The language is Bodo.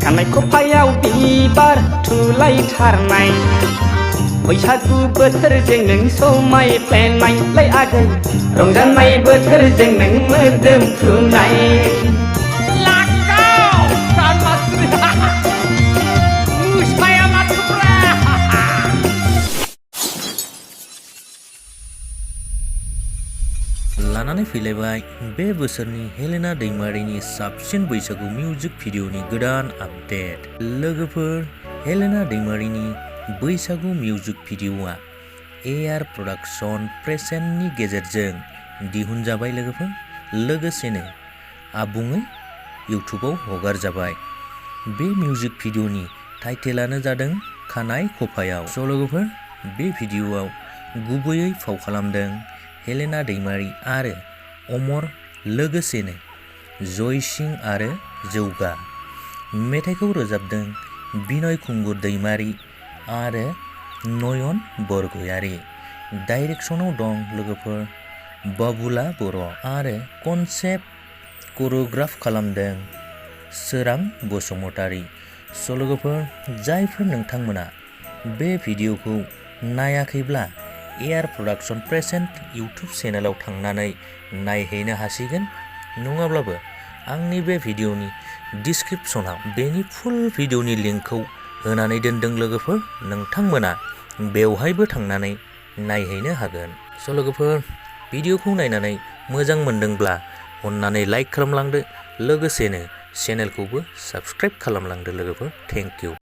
खानाय खफायाव बिबार थुलायथारनाय बैसागु बोथोरजों नों समायफ्लेनाय लै आगै रंजानाय बोथोरजों नों मोदोमफ्रुनाय लानानै फैलायबाय बे बोसोरनि हेलेना दैमारिनि साबसिन बैसागु मिउजिक भिडिअनि गोदान आपडेट। लोगोफोर, हेलेना दैमारिनि बैसागु मिउजिक भिडिअआ एआर प्रडाक्शन प्रेजेन्टनि गेजेरजों दिहुनजाबाय लोगोफोर, लोगोसेनो आबुङै इउटुबाव हगारजाबाय। बे मिउजिक भिडिअनि टाइटेलानो जादों खानाय खफायाव। स' लोगोफोर, बे भिडिअआव गुबैयै फाव खालामदों हेलेना दैमारि आरो अमर, लोगोसेनो जयसिं आरो जौगा। मेथाइखौ रोजाबदों बिनय खुंगुर दैमारि आरो नयन बरगयारि। डाइरेक्सनाव दं लोगोफोर बाबुला बर' आरो कनसेप्ट करिय'ग्राफ खालामदों सोरां बसुमतारी। स' लोगोफोर, जायफोर नोंथांमोना बे भिडिअखौ नायाखैब्ला एआर प्रडाक्शन प्रेजेन्ट इउटुब चेनेलाव थांनानै नायहैनो हासिगोन, नङाब्लाबो आंनि बे भिडिअनि डिसक्रिपसनाव बेनि फुल भिडिअनि लिंकखौ होनानै दोनदों लोगोफोर, नोंथांमोना बेवहायबो थांनानै नायहैनो हागोन। स' लोगोफोर, भिडिअखौ नायनानै मोजां मोनदोंब्ला अन्नानै लाइक खालामलांदो, लोगोसेनो चेनेलखौबो साबस्क्राइब खालामलांदो लोगोफोर। Thank you.